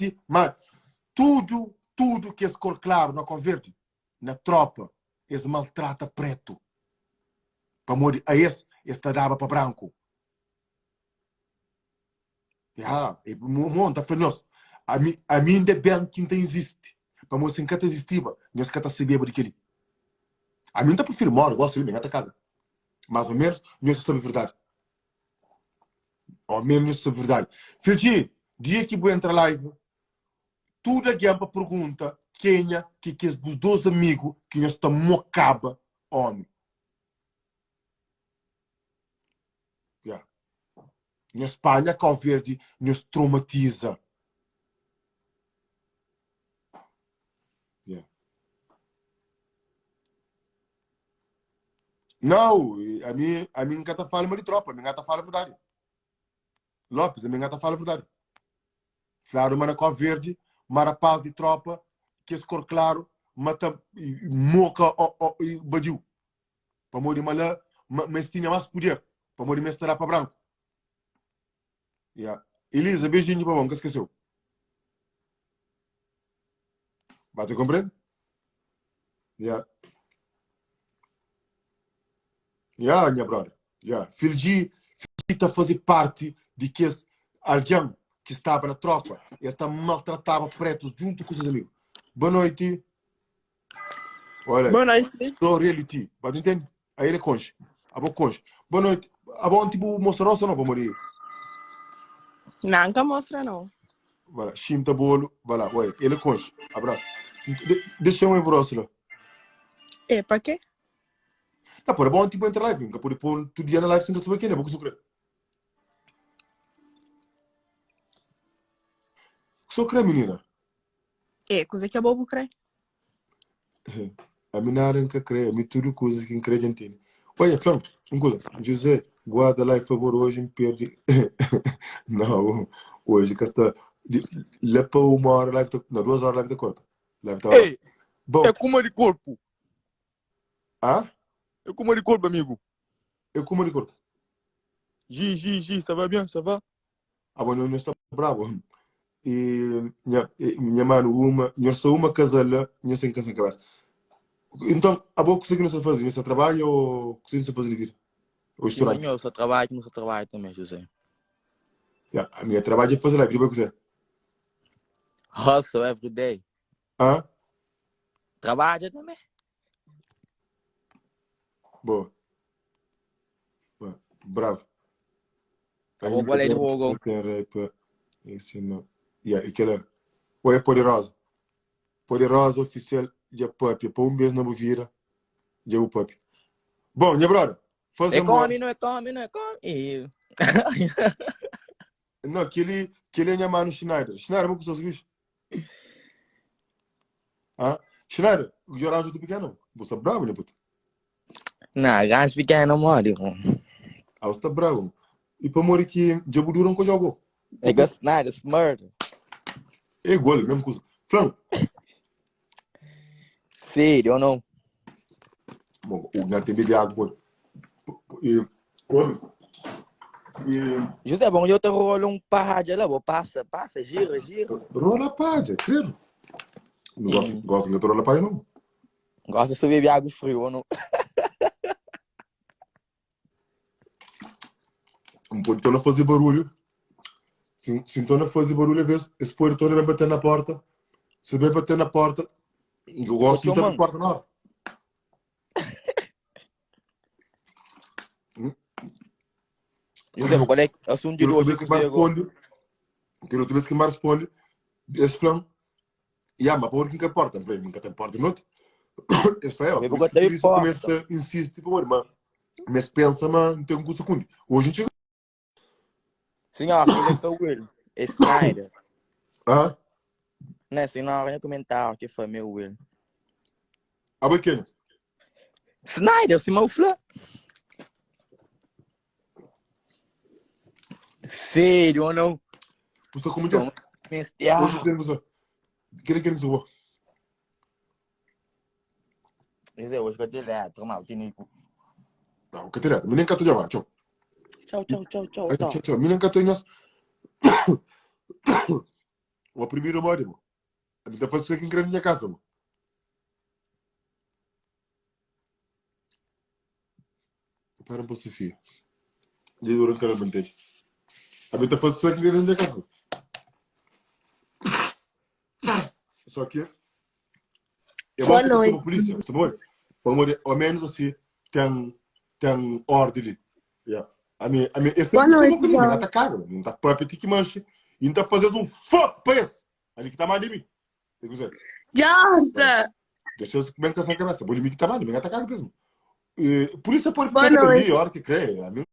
insisti ma tudu, tudu kes kor klaru na Kau Verdi, na tropa, es maltrata pretu. Pamodi a es, es ta daba pa branku. Ya, e mo N ta fla nhos, ami, ami inda ben ki N ta insisti, pamodi si N ka ta insistiba, nhos ka ta sabeba di kel-li. Ami N ta prifiri móre gósi li, mi N ka ta kaga. Más ô ménus, nhos ta sabe verdadi. Ó ménus nhos ta sabe verdadi. Fidji, dia ki bu entra live, tudu algen pa pergunta kenha ki kes bus dos amigu ki nhos ta mokaba ómi. Ya. Nhos panha Kau Verdi, nhos traumatiza. Ya. Nau, ami, ami N ka ta fala ma di tropa, ami N ka ta fala verdadi. Lopes, ami N ka ta fala verdadi. Fladu ma na Kau Verdi, ma rapaz di tropa, kes kor klaru, ma ta moka o, o, badiu. Pamodi ma la ma, ma es tinha mas puder, pamodi ma es ta da pa branku. Ya. Elisa, beijinho pa bo, nka skeseu. Ba ta komprende? Ya. Ya, nha brother. Ya. Filgi, Filgi ta faze parti di kes algen ki staba na tropa. El ta maltrataba pretus djuntu ku ses amigu. Boa noite. Olha, Boa noite. Sou reality. Ba tu entende? Aí ele conche. Abo conche. Boa noite. Abo ontem bu mostra rosto não, pa morrer. Não, nunca mostra não. Vai lá, xinta bolo, vai lá, olha, ele conche. Abraço. De, deixa eu rosto lá. É, pa quê? Não, pô, é bom tipo entrar live, nunca pode pôr todo dia na live sem saber quem é, porque sou crê. Sou crê, menina. É, kuza ki abo bu kre. Ami nada N ka kre, ami tudu kuzas ki N kre dja N tene. Oia, fla-m un kuza, José, guarda la e favor, oji N perde. Nau, oji ka sta. Di, la pa uma ora live ta, na duas ora live ta korta. Live ta Ei, Bom. é kuma di korpu. Ah? É kuma di korpu, amigo. É kuma di korpu. Gi, gi, gi, ça va bien, ça va? Abo nho sta brabo. E nha, e, nha mano, uma, nho sta uma casal lá, nho sem casa na cabeça. Então, abo o que nho está fazer? Nho está trabalha ou o que nho está fazer de vida? Ou Sim, estudante? nho só trabalho, não só trabalho também, José. Yeah, a minha trabalho é fazer live, depois que você. Hustle every day. Hã? Trabalha também. Boa. Boa. Bravo. Vou qual é de boa, Tem rap esse não. Yeah, e aquela. Oi, é poderosa. Poderosa oficial de papi. Pa um mês não vou vira. Já o papi. Bom, minha brother. Faz É amor. come, não é come, não é come. E... Não, aquele, aquele é minha mano Schneider. Schneider, não custa bicho. Ah, Schneider, o Jorge do pequeno. Você é bravo, né, puto? Não, gajo pequeno mole, mano. Ah, você tá bravo. E para morrer que já budura um jogo. É que Snyder, smurder. É igual, mesmo coisa. Flan. Sério ou não? Bom, o não tem beber água. E, homem. E, José, bom, eu te rolo um paja lá, vou passa, passa, gira, gira. Rola paja, credo. Não gosto, gosto de rola paja, não. Gosta de beber água frio ou não? Não pode tornar a fazer barulho. Se, se torna a fazer barulho, às vezes, esse pode torna a bater na porta. Se vem bater na porta, eu gosto de bater na porta na hora. José, qual é o assunto de hoje? Que mais responde, que outra vez que mais responde, esse plano, yeah, mas por que nunca porta? Falei, nunca tem porta noite. Esse plano, por isso que a polícia começa, insiste, pô, irmã. Mas pensa, mas não tem um custo com Hoje a gente Senhor, ele é que Will. É Snyder. Hã? Não, senhor, é comentário que foi meu Will. Ah, mas quem? Snyder, se mal flá. Sério ou não? Você como que? Hoje temos a. Queria que eles vão. Dizer, hoje que eu te leto, mal, te nico. Não, que te leto. Menino que tu já vai, tchau. Tchau, tchau, tchau, tchau. Tchau, tchau. Menino que tu nós. O primeiro modi, mo. A mi ta fase kuzê ki N kre na nha kasa, mo. Para un Sofia. Dja dura N ka labantei. A mi ta fase kuzê ki N kre na nha kasa. Só ki é bom Boa que tem noite. uma polícia, sabe pamodi? Pamodi ao menos assim tem tem ordem ali. Yeah. A mi, a mi, esse Boa tem noite, uma coisa, João. tá caga, não tá papel que manche, e não tá fazendo um fuck para esse. Ali que tá mal de mim. Tem que dizer, Jossa! deixa eu bem com essa cabeça. Bom, limite tá mal, ninguém tá caga mesmo. E, polícia pode Boa ficar ali noite. a hora que crê. A mim.